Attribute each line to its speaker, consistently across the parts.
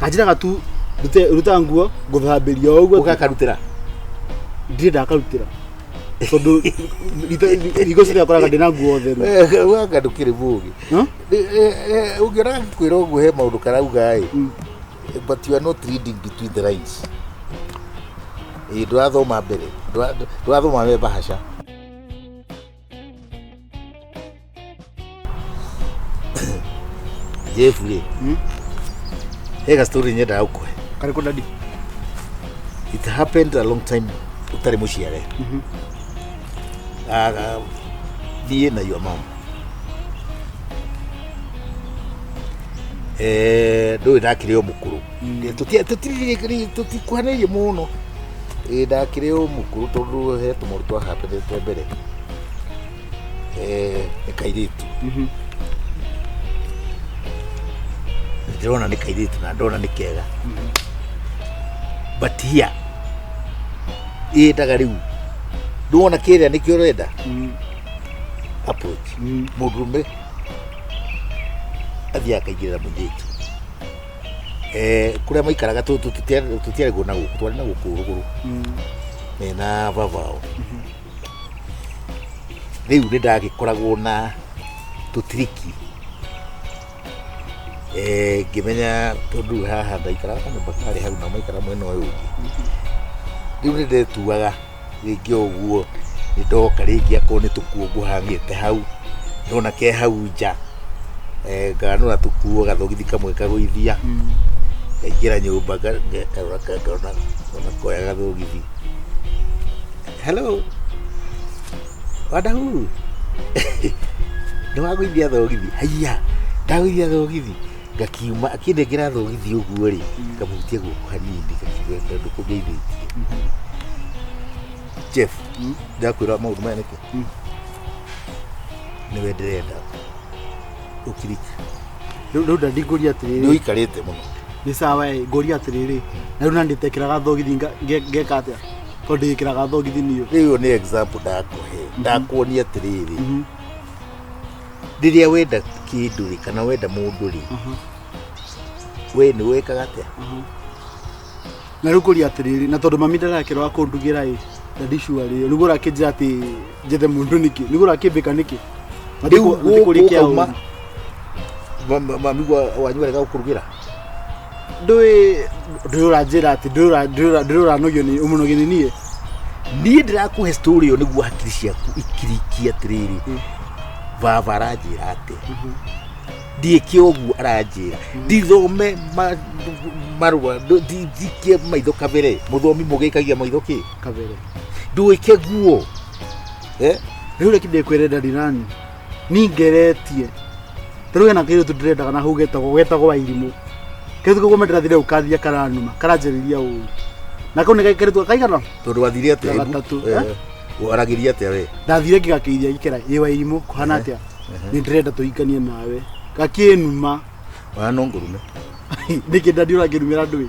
Speaker 1: Anjĩraga tu ruta nguo ngũthambĩria o ũguo.
Speaker 2: Ũgakarutĩra?
Speaker 1: Ndirĩ ndakarutĩra tondũ hingo ciothe akoraga ndĩna nguo theru.
Speaker 2: Wanga ndũkĩrĩ mũgĩ.
Speaker 1: Huh?
Speaker 2: Ũngĩona gagĩkwĩra ũguo he maũndũ karauga ĩ, but you are not reading between the lines. Ĩ ndũrathoma mbere, ndũrathoma me bahasha. Jeff rĩ, he ga story nyendaga gũkũhe.
Speaker 1: Karĩkũ, daddy?
Speaker 2: It happened a long time ũtarĩ mũciare. Ah, ah, niĩ na your mom, ndũĩ ndakĩrĩ o mũkũrũ. Tũtikuhanĩrĩirie mũno. Ndakĩrĩ o mũkũrũ tondũ he tũmaũndũ twahappenĩte mbere. Nĩ kairĩtu ndĩrona, nĩ kairĩtu na ndona nĩ kega, but here ĩndaga rĩu ndwona kĩrĩa nĩkĩo ũrenda approach. Mũndũrũme athiaga akaingĩrĩra mũirĩtu kũrĩa maikaraga. Tũtiarĩgwo na gũkũ, twarĩ na gũkũ rũgũrũ mena babao. Rĩu nĩ ndagĩkoragwo na tũtiriki, ngĩmenya tondũ rĩu haha ndaikaraga kanyũmba karĩ hau na maikara mwena ũyũ ũngĩ. Rĩu nĩ ndetuaga rĩngĩ o ũguo nĩ ndoka, rĩngĩ akorwo nĩ tũkuo ngũhang'ĩte hau, ndona ke hau nja, nganũra tũkuo gathogithi kamwe kagũithia, ngaingĩra nyũmba, ngarora ngona ngona koya gathogithi. "Hello, Wandahuru, nĩ wagũithia thogithi?" "Haiya, ndagũithia thogithi." Ngakiuma akĩnengera thogithi ũguo rĩ, ngamuhutia guoko hanini, ngakiuga ndũkũngeithĩtie. Jeff, ndakwĩra maũndũ maya nĩkĩ? Nĩwe ndĩrenda ũkiriki.
Speaker 1: Rĩu daddy, ngũria
Speaker 2: nĩ
Speaker 1: atĩrĩrĩ.
Speaker 2: Ũikarĩte mũno.
Speaker 1: Nĩ sawa ĩ, ngũria atĩrĩrĩ, na rĩu nandĩtekĩraga thogithi ngeka atĩa, tondũ ndĩgĩkĩraga thogithi niĩ?
Speaker 2: Rĩu ĩyo nĩ example ndakũhe, ndakuonia atĩrĩrĩ, rĩrĩa wenda kĩndũ rĩ, kana wenda mũndũ rĩ, we nĩ wĩkaga atĩa?
Speaker 1: Na rĩu ngũria atĩrĩrĩ, na tondũ mami ndarakĩrora kũndugĩra ĩ, daddy, surely nĩguo ũrakĩnjĩra atĩ njethe mũndũ nĩkĩ? Nĩguo ũrakĩmbĩka nĩkĩ? Na
Speaker 2: Rĩu
Speaker 1: ti kũrĩ kĩa
Speaker 2: ũkauma
Speaker 1: ũru.
Speaker 2: Mami wanyu arega gũkũrugĩra.
Speaker 1: Ndũĩ ũranjĩra atĩ ndũĩ ũranogio nĩ ũmũnogio nĩ niĩ.
Speaker 2: Niĩ ndĩrakũhe story ĩyo nĩguo hakiri ciaku ikirikie atĩrĩrĩ, baba aranjĩra atĩa, ndiĩke ũguo aranjĩra, ndithome marũa, ndikie maitho kabere. Mũthomi mũgĩkagia maitho kĩ?
Speaker 1: Kabere.
Speaker 2: Ndwĩke guo. Eh?
Speaker 1: Rĩu reke ndĩkwĩre, daddy, nani ningeretie ta rĩu hena kairĩtu ndĩrendaga na hau getagwo Wairimũ. Kairĩtu kau ndĩrathire gũkathia karanuma karanjarĩria ũru, na kau nĩ kairĩtu kaigana.
Speaker 2: Tondũ wathire atĩa?
Speaker 1: Na gatatũ.
Speaker 2: Eh, waragĩria atĩa we?
Speaker 1: Ndathire ngĩgakĩithia gĩkĩra ĩ, "Wairimũ, kũhana atĩa? Nĩ ndĩrenda tũhikanie nawe." Gakĩnuma.
Speaker 2: Wana no ngũrume.
Speaker 1: Nĩkĩ, daddy, ũrangĩrumĩra ndũĩ?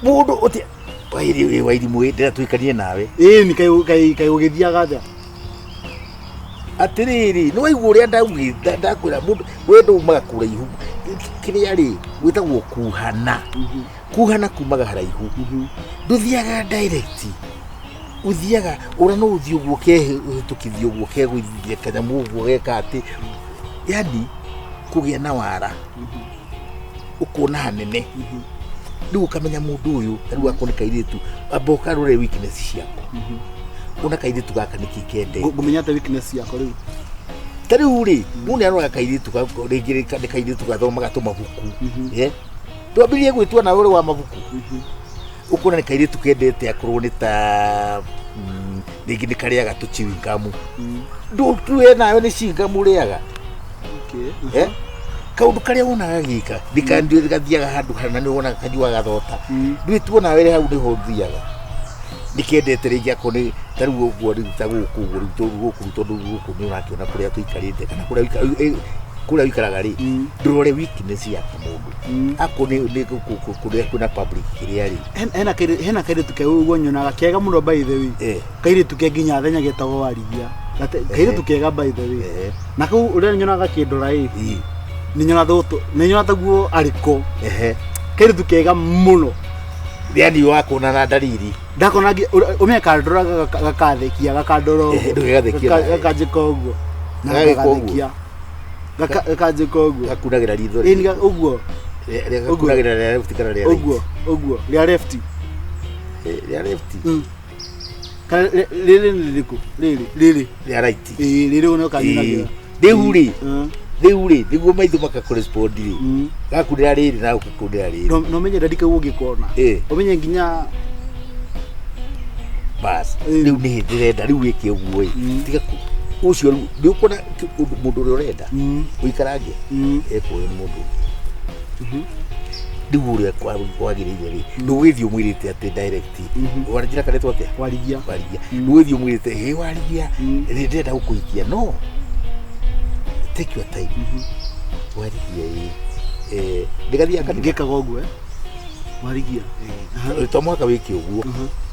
Speaker 2: Mũndũ ũti wairi Wairimũ ĩ, ndĩrenda tũhikanie nawe.
Speaker 1: Ĩĩ, nĩ kaĩ gũgĩthiaga atĩa?
Speaker 2: Atĩrĩrĩ, nĩ waigua ũrĩa ndaugĩte? Ndakwĩra mũndũ wendo umaga kũraihu. Kĩrĩa rĩ gwĩtagwo kuhana, kuhana kumaga haraihu, ndũthiaga direct, ũthiaga ũrĩa no ũthiĩ ũguo kehĩtũkithia ũguo kegũithia kanyamũ ũguo geka atĩ, yani kũgĩa na wara ũkuona hanene. Rĩu ũkamenya mũndũ ũyũ, rĩu akorwo nĩ kairĩtu, amba ũkarore weakness ciako, ona kairĩtu gaka nĩkĩ kendete.
Speaker 1: Ngũmenya atĩa weakness yakwa rĩu?
Speaker 2: Ta rĩu rĩ, mũndũ nĩ aroraga kairĩtu rĩngĩ nĩ kairĩtu gathomaga tũmabuku. Twambĩrĩrie gwĩtua nawe ũrĩ wa mabuku, ũkona nĩ kairĩtu kendete akorwo nĩ ta rĩngĩ nĩ karĩaga tũ chewing gum. Ndũtue nawe nĩ chewing gum ũrĩaga.
Speaker 1: Okay.
Speaker 2: Eh? Kaũndũ karĩa wonaga gĩka nĩ gathiaga handũ hana, nĩ wonaga kanyuaga thota, ndwĩtuo nawe rĩ, hau nĩho ũthiaga. Nĩ kendete rĩngĩ akorwo nĩ ta rĩu ũguo, rĩu ta gũkũ ũguo, rĩu tondũ gũkũ, rĩu tondũ gũkũ nĩ ũrakĩona kũrĩa tũikarĩte kana kũrĩa kũrĩa ũikaraga rĩ, ndũrore weakness ya mũndũ akorwo nĩ kũrĩa kwĩna public kĩrĩa rĩ.
Speaker 1: Hena kairĩtu keu ũguo nyonaga kega mũno, by the way. Kairĩtu ke nginya thenya getagwo Warithia. Kairĩtu kega, by the way. Na kau ũrĩa nyonaga kĩndora ĩ, nĩ nyonaga taguo arĩko. Kairĩtu kega mũno.
Speaker 2: Yani wakuona na ndariri.
Speaker 1: Ndakona ũmenye kandora gakathekia gakandora ũguo.
Speaker 2: Ndũgĩgathekie nawe.
Speaker 1: Gakanjĩka ũguo. Na
Speaker 2: Gagagĩka ũguo?
Speaker 1: gagathekia. Gakanjĩka ũguo.
Speaker 2: Gakunagĩra ritho.
Speaker 1: Ĩni ũguo.
Speaker 2: Gakunagĩra rĩa left kana rĩa right?
Speaker 1: Ũguo ũguo rĩa left.
Speaker 2: Rĩa left.
Speaker 1: Kana rĩrĩ nĩ rĩrĩkũ? Rĩrĩ rĩrĩ.
Speaker 2: Rĩa right.
Speaker 1: Ĩĩ rĩrĩ ũguo nĩho kanyunagĩra.
Speaker 2: Rĩu rĩ, rĩu rĩ, nĩguo maitho maka correspond rĩ. Gakunĩra rĩrĩ na ũgakunĩra rĩrĩ.
Speaker 1: No menye ndandika ũguo ũngĩkona. Ũmenye nginya
Speaker 2: Bas, rĩu nĩ ndĩrenda rĩu wĩke ũguo ĩ. Tiga ũcio rĩu nĩ ũkuona mũndũ ũrĩa ũrenda ũikarange ekuoyo nĩ mũndũ ũngĩ. Rĩu ũrĩa kwagĩrĩire rĩ, ndũgĩthiĩ ũmwĩrĩte atĩ direct. Waranjĩra karetwo atĩa?
Speaker 1: Warigia.
Speaker 2: Warigia. Ndũgĩthiĩ ũmwĩrĩte hĩ warigia, nĩ ndĩrenda gũkũhikia no take your time. Warigia ĩ. Ndĩgathiaga kanitha.
Speaker 1: Ngĩkaga ũguo Warigia.
Speaker 2: To mũhaka wĩke ũguo.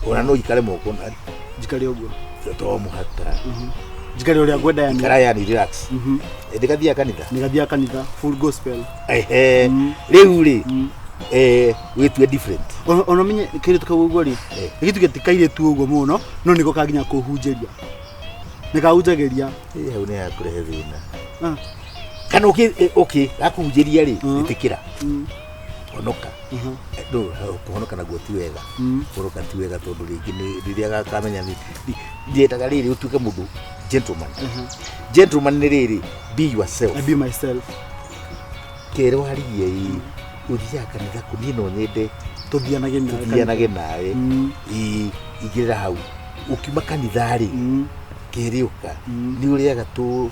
Speaker 2: Ona no ikare moko na
Speaker 1: njikare ũguo.
Speaker 2: To mũhaka.
Speaker 1: Njikare ũrĩa ngwenda yani.
Speaker 2: Ikara yani relax. Ndĩgathiaga kanitha.
Speaker 1: Nĩgathiaga kanitha full gospel.
Speaker 2: Ehe. Rĩu rĩ, wĩtue different.
Speaker 1: Ona menye kairĩtu kau ũguo rĩ, gĩtuge ti kairĩtu ũguo mũno, no nĩko kanginya kũhunjĩria. Nĩkahunjagĩria.
Speaker 2: Hau nĩ hakũrehe thĩna. Kana ũkĩ gakũhunjĩria rĩ, ĩtĩkĩra. Honoka. No, kũhonoka naguo ti wega. Kũhonoka ti wega tondũ rĩngĩ nĩ rĩrĩa gakamenya nĩ ndiendaga rĩrĩ ũtuĩke mũndũ gentleman. Gentleman nĩ rĩrĩ, be yourself.
Speaker 1: I be myself.
Speaker 2: Kero warigie ĩ, ũthiaga kanitha kũ, niĩ no nyende
Speaker 1: tũthianage nawe.
Speaker 2: Tũthianage nawe. Ĩ, ingĩrĩra hau. Ũkiuma kanitha rĩ, kerĩ ũka, nĩ ũrĩaga tũ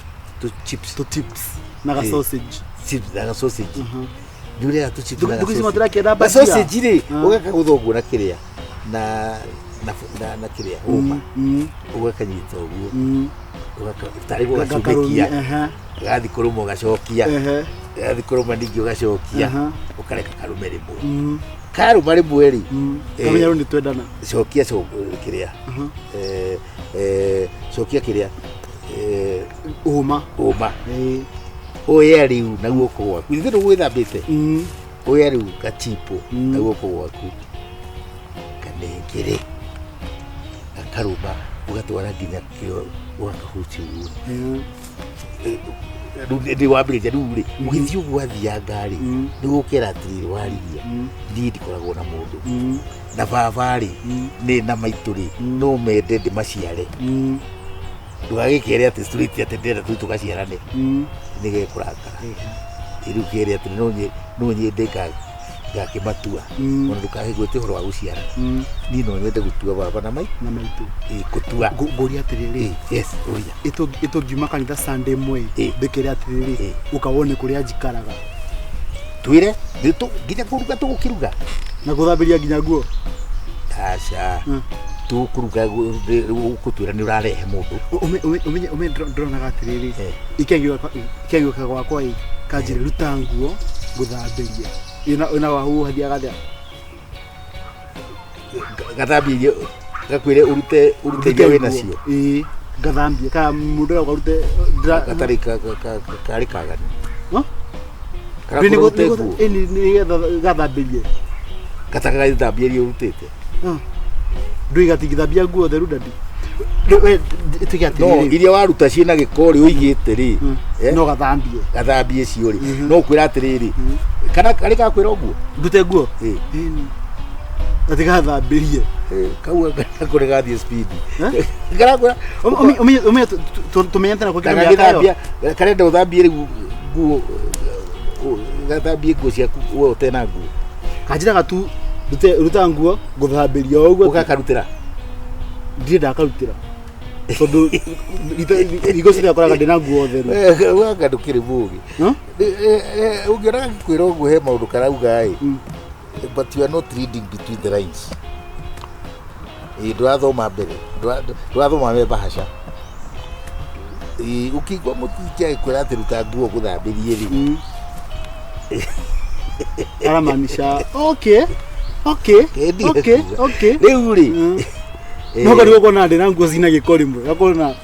Speaker 2: chips.
Speaker 1: Tũ chips na ga sausage.
Speaker 2: Chips na ga sausage. Nĩ ũrĩaga tũ chips na ga
Speaker 1: Thukũ ici
Speaker 2: sausage.
Speaker 1: matirakĩenda
Speaker 2: Na
Speaker 1: bajia.
Speaker 2: sausage rĩ, ũgakagũtha ũguo na kĩrĩa, na kĩrĩa, hũma. Ũgakanyita ũguo. Tarĩ gũgacumĩkia. Gathiĩ kũrũma ũgacokia. Gathiĩ kũrũma ningĩ ũgacokia. Ũkareka karume rĩmwe. Karũma rĩmwe rĩ,
Speaker 1: Kamenya rĩu nĩ twendana.
Speaker 2: Cokia kĩrĩa. Cokia kĩrĩa.
Speaker 1: Ũma.
Speaker 2: Ũma. Oya rĩu na guoko gwaku. Ithuĩ ndũgwĩthambĩte. Oya rĩu gachipo na guoko gwaku. Kanengere. Gakarũma ũgatwara nginya kĩo ũgakahutia ũguo. Rĩu nĩ wambĩrĩria rĩu rĩ, ũgĩthiĩ ũguo wathianga rĩ, nĩ gũkĩra atĩrĩrĩ warigia, niĩ ndikoragwo na mũndũ. Na baba rĩ, nĩ na maitũ rĩ, no mende ndĩmaciare. Ndũgagĩkere atĩ straight atĩ ndĩrenda tũthiĩ tũgaciarane. Nĩ gekũrakara. Rĩu kere atĩ no nyende ngakĩmatua. Ona ndũkagĩgwete ũhoro wa gũciara. Niĩ no nyende gũtua baba na maitũ.
Speaker 1: Na maitũ.
Speaker 2: Gũtua.
Speaker 1: Ngũria atĩrĩrĩ.
Speaker 2: Yes, ũria.
Speaker 1: Ĩtũngiuma kanitha Sunday mwe, ndĩkĩre atĩrĩrĩ, ũka wone kũrĩa njikaraga.
Speaker 2: Twĩre, nginya kũruga tũgũkĩruga.
Speaker 1: Na gũthambĩria nginya nguo.
Speaker 2: Aca. Tũkũruga gũtwĩra nĩ ũrarehe mũndũ.
Speaker 1: Ũmenye ndĩronaga atĩrĩrĩ, ikĩagĩũka gwakwa ĩ, kanjĩre ruta nguo ngũthambĩrie. Ĩna wahu hathiaga atĩa?
Speaker 2: Gathambie irio, gakwĩre ũrute iria wĩna cio.
Speaker 1: Ĩĩ, ngathambie kana mũndũ ũrĩa ũkarute
Speaker 2: gatarĩ karĩ kaganu. Kana
Speaker 1: Nĩ
Speaker 2: kũrute nguo.
Speaker 1: nĩgetha gathambĩrie.
Speaker 2: Gatagathambia iria ũrutĩte.
Speaker 1: Ndũi gatingĩthambia nguo theru dadi. Tuge atĩrĩrĩ.
Speaker 2: No, iria waruta ciĩna gĩko rĩ ũigĩte rĩ,
Speaker 1: No gathambie.
Speaker 2: Gathambie cio rĩ. No ũkwĩra atĩrĩrĩ, kana karĩ gakwĩra ũguo?
Speaker 1: Ndute nguo?
Speaker 2: Ĩĩ.
Speaker 1: Gatigathambĩrie.
Speaker 2: Kau nako nĩ gathiĩ speed. Karakwĩra
Speaker 1: Ũmenye tũmenyete nako kĩndũ mĩaka ĩyo.
Speaker 2: Gagĩthambia, karenda ũthambie rĩu nguo, gathambie nguo ciaku we ũtena nguo.
Speaker 1: Kanjĩraga tu ruta nguo ngũthambĩria o ũguo.
Speaker 2: Ũgakarutĩra?
Speaker 1: Ndirĩ ndakarutĩra. Tondũ hingo ciothe akoraga ndĩna nguo theru.
Speaker 2: Gaka ndũkĩrĩ mũgĩ. Ũngĩona gagĩkwĩra ũguo he maũndũ karauga ĩ, but you are not reading between the lines. Ndũrathoma mbere, ndũrathoma me bahasha. Ũkĩigua mũtiki agĩkwĩra atĩ ruta nguo ngũthambĩrie rĩ.
Speaker 1: Aramaanisha okay, okay, okay, okay.
Speaker 2: Rĩu rĩ,
Speaker 1: No karĩ gũkona ndĩna nguo cina gĩko rĩmwe, gakona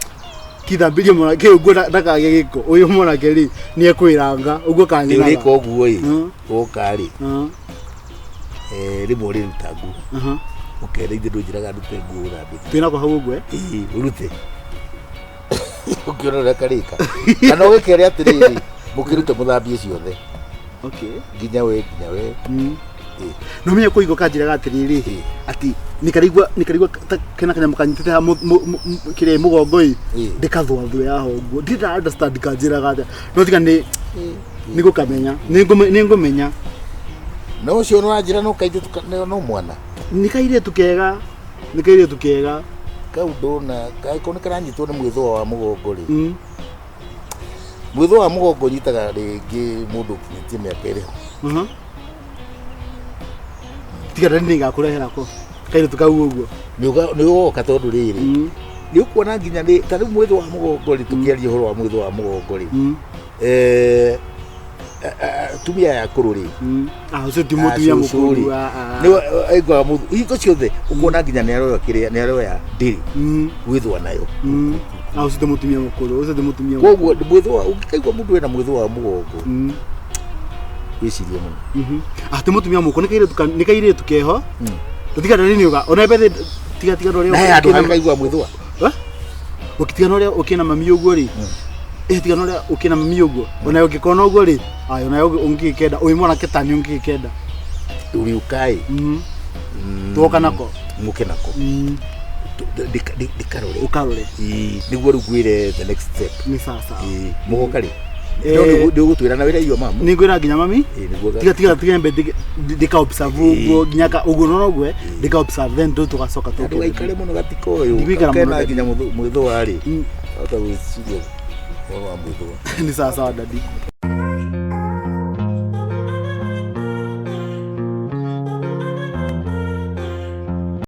Speaker 1: kithambĩrie mwanake ũyũ nguo ndakagĩe gĩko, ũyũ mwanake rĩ nĩ ekwĩranga ũguo
Speaker 2: Nĩ
Speaker 1: kanyinaga.
Speaker 2: ũrĩka ũguo ĩ, woka rĩ, Rĩmwe ũrĩruta nguo. Ũkera ithe ndũnjĩraga ndute nguo ũthambĩte.
Speaker 1: Twĩnako hau ũguo eh?
Speaker 2: Ĩĩ, ũrute ũkĩona ũrĩa karĩka, kana ũgĩkere atĩrĩrĩ, mũkĩrute mũthambie ciothe. Nginya we, nginya we. Ĩĩ.
Speaker 1: No menye kũigua kanjĩraga atĩrĩrĩ, atĩ nĩkaraigua ta kena kanyamũ kanyitĩte haha kĩrĩa mũgongo ĩ. Ndĩkathwathwe haha ũguo, ndirĩ understand kanjĩraga atĩa, no tiga nĩ nĩngũkamenya, nĩngũmenya.
Speaker 2: No ũcio nĩwanjĩra no kairĩtu no mwana.
Speaker 1: Nĩ kairĩtu kega, nĩ kairĩtu kega.
Speaker 2: Kau ndona kangĩkorwo nĩ karanyitwo nĩ mwĩthũa wa mũgongo rĩ, mwĩthũa wa mũgongo ũnyitaga rĩngĩ mũndũ ũkinyĩtie mĩaka ĩrĩ ho.
Speaker 1: Tiga ndari nĩngakũrehera ko kairĩtu kau ũguo.
Speaker 2: Nĩ ũgoka tondũ rĩrĩ, nĩ ũkuona nginya nĩ ta rĩu mwĩthũa wa mũgongo rĩ, tũkĩaria ũhoro wa mwĩthũa wa mũgongo rĩ, atumia aya akũrũ rĩ,
Speaker 1: Ah, ũcio ti mũtumia
Speaker 2: cũcũ
Speaker 1: mũkũrũ
Speaker 2: rĩ,
Speaker 1: ah, ah.
Speaker 2: nĩ aiguaga mũthu hingo ciothe ũkuona nginya nĩ aroya kĩrĩa, nĩ aroya ndĩrĩ gwĩthũa nayo.
Speaker 1: Ah, ũcio ti mũtumia mũkũrũ, ũcio ti mũtumia mũkũrũ.
Speaker 2: Koguo mwĩthũa, ũngĩkaigua mũndũ ena mwĩthũa wa mũgongo, wĩcirie mũno.
Speaker 1: Ah, ti mũtumia mũkũrũ, nĩ kairĩtu nĩ kairĩtu keho. Tiga ndari nĩ ũga ona bethe, tiga tiga ndũrĩa
Speaker 2: Na he handũ hangĩkaigua mwĩthũa.
Speaker 1: Eh? Ũkĩtigana ũrĩa ũkĩna mami ũguo rĩ, tigana ũrĩa ũkĩna mami ũguo, ona ũngĩkona ũguo rĩ, aya ona ũngĩkenda ũyũ mwanake tani ũngĩkenda.
Speaker 2: Ũrĩũka ĩ.
Speaker 1: Tuoka nako.
Speaker 2: Mũke nako. Ndĩkarore.
Speaker 1: Ũkarore.
Speaker 2: Ĩĩ, nĩguo rĩu ngwĩre the next step.
Speaker 1: Nĩ sawa sawa.
Speaker 2: Ĩĩ, mũgoka rĩ? No nĩ ũgũtwĩra na wĩra iyo mamu.
Speaker 1: Nĩ ngwĩra nginya mami.
Speaker 2: Ĩĩ, nĩguo
Speaker 1: Tiga tiga tiga mbe ndĩka observe ũguo nginya ka ũguo no ũguo ndĩka observe, then rĩu tũgacoka tũke.
Speaker 2: Ndũgaikare mũno gatika ũyũ.
Speaker 1: Ndigũikara mũno.
Speaker 2: Kena nginya mwĩthũa rĩ. Hota gwĩciria ũhoro wa mwĩthũa.
Speaker 1: Nĩ sawa sawa, daddy.